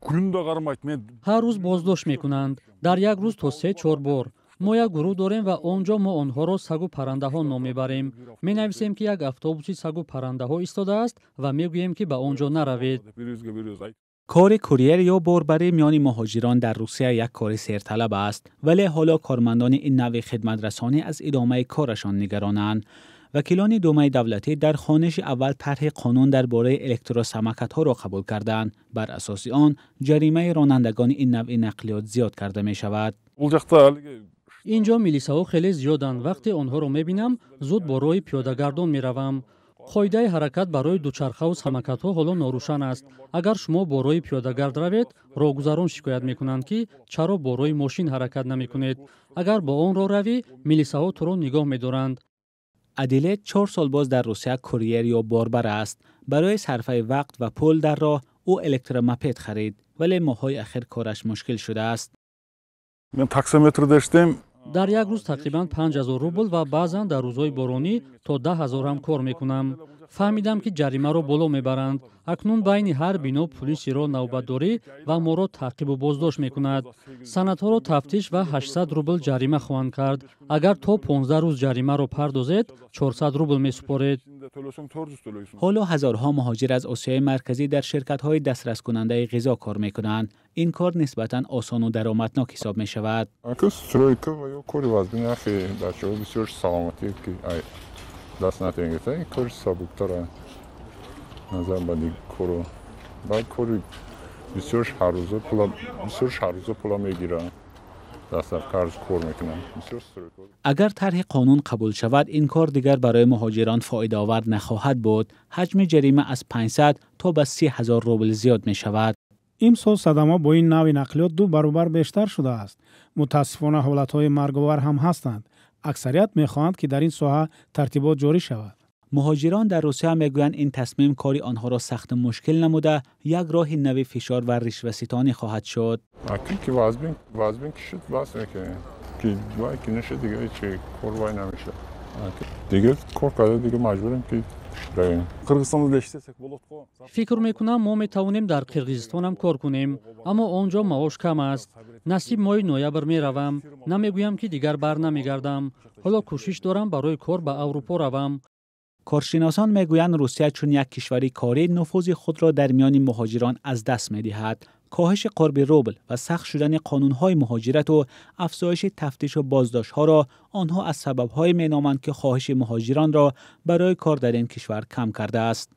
Күндө кармайт мен. Ҳар рӯз боздошт мекунанд, дар як рӯз то се чор бор. Мо як гурӯҳ дорем ва он ҷо мо онҳоро сагу паррандаҳо ном мебарем. Менависем, ки як автобуси сагу паррандаҳо истодааст, ва мегӯем, ки ба он ҷо наравед. Кори курьер ё борбарӣ миёни муҳоҷирон дар Русия як кори серталаб аст, вале ҳоло кормандони ин навъи хидматрасонӣ аз идомаи корашон нигаронанд. Вакилони Думаи давлатӣ дар хониши аввал тарҳи қонун дар бораи электросамокатҳоро қабул карданд. Бар асоси он ҷаримаи ронандагони ин навъи нақлиёт зиёд карда мешавад. Бул жакта алиги Ин ҷо милисаҳо хеле зиёданд. Вақте онҳоро мебинам, зуд бо роҳи пиёдагардон меравам. Қоидаи ҳаракат барои дучархаву самокатҳо ҳоло норӯшан аст. Агар шумо бо роҳи пиёдагард равед, роҳгузарон шикоят мекунанд, ки чаро бо роҳи мошин ҳаракат намекунед. Агар бо он роҳ равӣ, милисаҳо туро нигоҳ медоранд. Адилет 4 сол боз дар Русия курьер ё борбар аст. Барои сарфаи вақт ва пул дар роҳ ӯ электромопед харид, вале моҳҳои ахир кораш мушкил шудааст. Мен таксометрде иштейм. Дар як рӯз тақрибан 5000 рубл ва баъзан дар рӯзҳои боронӣ то 10 000 ҳам кор мекунам. Фаҳмидам, ки ҷаримаро боло мебаранд. Акнун байни ҳар бино пулиси роҳ навбатдорӣ ва моро таъқибу боздошт мекунад. Санадҳоро тафтиш ва 800 рубл ҷарима хоҳанд кард. Агар то 15 рӯз ҷаримаро пардозед, 400 рубл месупоред. Төлөсөң, 400 төлөйсүң. Ҳоло ҳазорҳо муҳоҷир аз Осиёи Марказӣ дар ширкатҳои дастраскунандаи ғизо кор мекунанд. Ин кор нисбатан осону даромаднок ҳисоб мешавад. Стройка ва ё кори вазбин ахи бачаҳо бисёр саломатӣ ки ай даст натавон гирифта, ин кори сабуктара назар ба дигар коро. Баъд кори бисёрш ҳаррӯза пула, бисёрш ҳаррӯза пула мегиранд, дастафкарз кор мекунанд бисёр стройка. Агар тарҳи қонун қабул шавад, ин кор дигар барои муҳоҷирон фоидаовар нахоҳад буд. Ҳаҷми ҷарима аз 500 то ба 30 ҳазор рубл зиёд мешавад. Имсол садама бо ин навъи нақлиёт ду баробар бештар шудааст. Мутаассифона, ҳолатҳои марговар ҳам ҳастанд. Аксарият мехоҳанд, ки дар ин соҳа тартибот ҷорӣ шавад. Муҳоҷирон дар Русия мегӯянд, ин тасмим кори онҳоро сахту мушкил намуда, як роҳи нави фишор ва ришваситонӣ хоҳад шуд. Ки вазбин, вазбин ки шуд, бас мекунем, ки вай ки нашуд, дига ҳеч кор вай намешад. Дига кор карда, дига маҷбурем, ки равем. Кыргызстанда деле иштесек болот го. Фикр мекунам, мо метавонем дар Қирғизистонам кор кунем, аммо он ҷо маош кам аст. Насиб, моҳи ноябр меравам. Намегӯям, ки дигар бар намегардам. Ҳоло кӯшиш дорам барои кор ба Аврупо равам. Коршиносон мегӯянд, Русия чун як кишвари корӣ нуфузи худро дар миёни муҳоҷирон аз даст медиҳад. Коҳиши қурби рубл ва сахт шудани қонунҳои муҳоҷирату афзоиши тафтишу боздоштҳоро онҳо аз сабабҳое меноманд, ки хоҳиши муҳоҷиронро барои кор дар ин кишвар кам кардааст.